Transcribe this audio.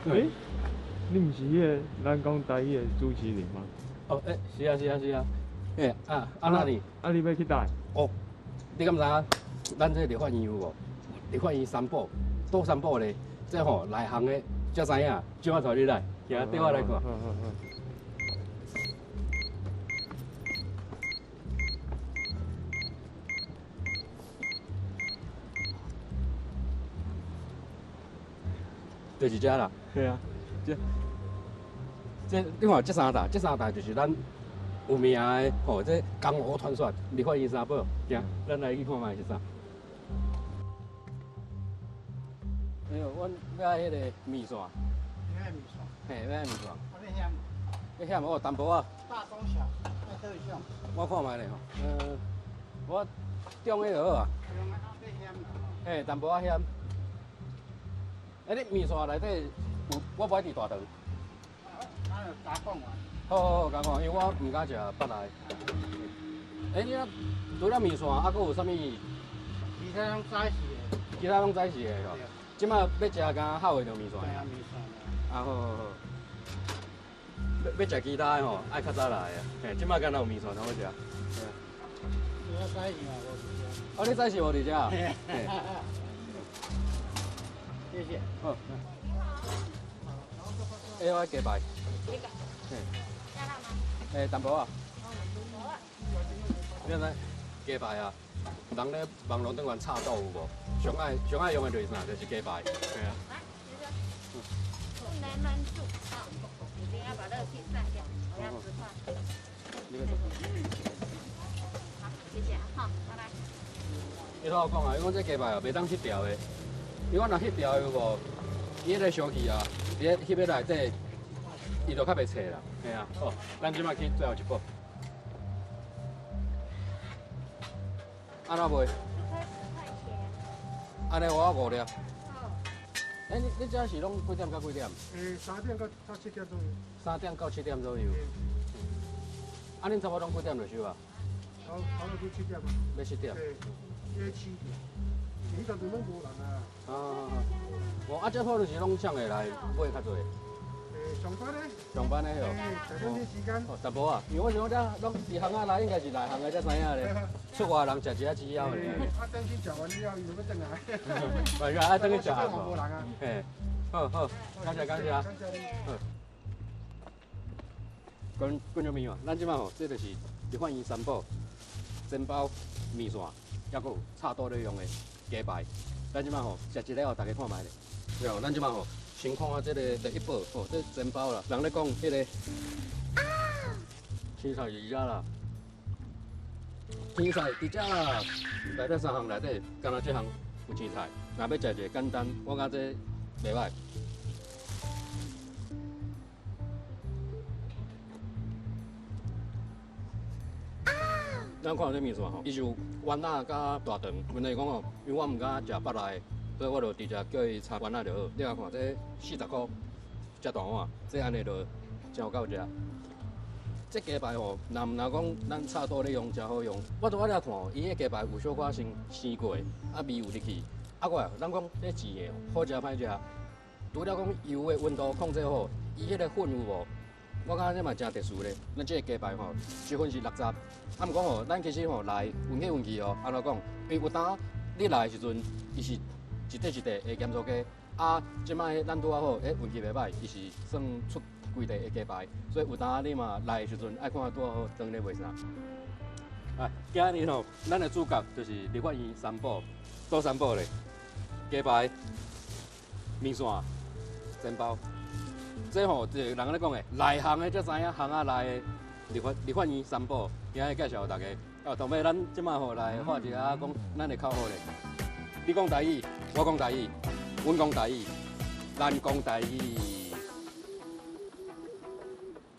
欸，你毋是彼个咱講台語的主持人嗎？哦，欸，是啊，是啊，是啊。欸，啊，啊哪裡？啊，你欲去佗？哦，你敢知影？咱這立法院有無？立法院三寶，倒三寶咧？這吼內行的才知影，這我帶你來，行，綴我來看。就是這啦。對啊，這這你看這三台，這三台就是咱有名的吼，這江湖傳說立法院三寶，行，咱來去看覓是啥。哎喲，阮欲愛彼个麵線。欲愛麵線。嘿，欲愛麵線。我欲鹹。欲鹹哦，淡薄仔。大中小，愛佗一種？我看覓咧吼，我中的就好啊。中的欲鹹。嘿，淡薄仔鹹。欸，你麵線內底有，我無愛佇大腸。啊，加講啊。好好好，加講，因為我毋敢食腹內。欸，你若除了麵線，啊，閣有啥物？其他攏早市的。其他攏早市的吼。這擺欲食敢好的就麵線。對啊，麵線。啊，好好好。欲食其他的吼，愛較早來啊。嘿，這擺敢若有麵線通好食。我早市嘛無佇遮。哦，你早市無佇遮？謝謝。好。欸，我雞排。這個。嘿。加辣嗎？欸，淡薄仔。你知雞排啊？人咧網路頂懸插肚有無？上愛上愛用的就是啥？就是雞排。嘿啊。來，先生。不能燜住，啊，一定要把熱氣散掉，我要十塊。好，謝謝，好，拜拜。伊同我講啊，伊講這雞排啊，袂當翕掉的。伊講若翕掉的有無？伊彼个燒氣啊，佇咧翕咧內底，伊就較袂脆啦。嘿啊，好，咱這擺去最後一步。按怎賣？一顆十塊錢。按呢我五粒。好。欸，你這是攏幾點到幾點？欸，3點到7點左右。3點到7點左右。啊，恁差不多攏幾點就收啊？差不多7點啊。欲7點。對，欲7點。彼當陣攏無人啊。啊啊啊！無啊，這鋪就是攏啥會來買較濟？欸，上班的。上班的喲。欸，上班時間。哦，淡薄仔，因為我想講這攏佇巷仔內，應該是內行的才知影咧。出外人食一下只枵咧。啊，等去食完了後，伊就欲轉來。袂啊，愛轉去食。無人啊。嘿，好好，感謝感謝。感謝你。好。觀觀眾朋友，咱這擺吼，這就是立法院三寶：煎包、麵線，抑閣有插肚咧用的雞排。咱這擺吼，食一个予大家看覓咧。對，咱這擺吼，先看下這个第一寶吼，這煎包啦。人咧講彼个青菜佇遮啦，青菜佇遮啦，內底三項內底，敢若這項有青菜。若欲食一个簡單，我感覺這袂䆀。咱看這麵線吼，伊是有丸仔佮大腸。問題是講吼，因為我毋敢食腹內，所以我就直接叫伊炒丸仔就好。你來看這40箍，遮大碗，這按呢就真有夠食。這雞排吼，若毋若講咱插肚咧用誠好用。我拄仔咧看，伊彼雞排有小可先生過，啊味有入去。啊過來，咱講這煎的好食歹食，除了講油的溫度控制好，伊彼个粉有無？我感覺這嘛誠特殊咧。咱這個雞排吼，一份是60。啊，毋過吼，咱其實吼來運氣運氣哦，按怎講？因為有當你來的時陣，伊是一塊一塊的鹹酥雞，啊，這擺咱拄仔好，欸，運氣袂䆀，伊是算出規塊的雞排，所以有當你嘛來的時陣愛看拄仔好當咧賣啥。啊，今日吼，咱的主角就是立法院三寶，佗三寶咧，雞排、麵線、煎包。這吼，這個人咧講的，內行的才知影，巷仔內的立法院三寶，今日介紹予大家。哦，同尾咱這擺吼來畫一下講咱的口號咧。你講台語，我講台語，阮講台語，咱講台語。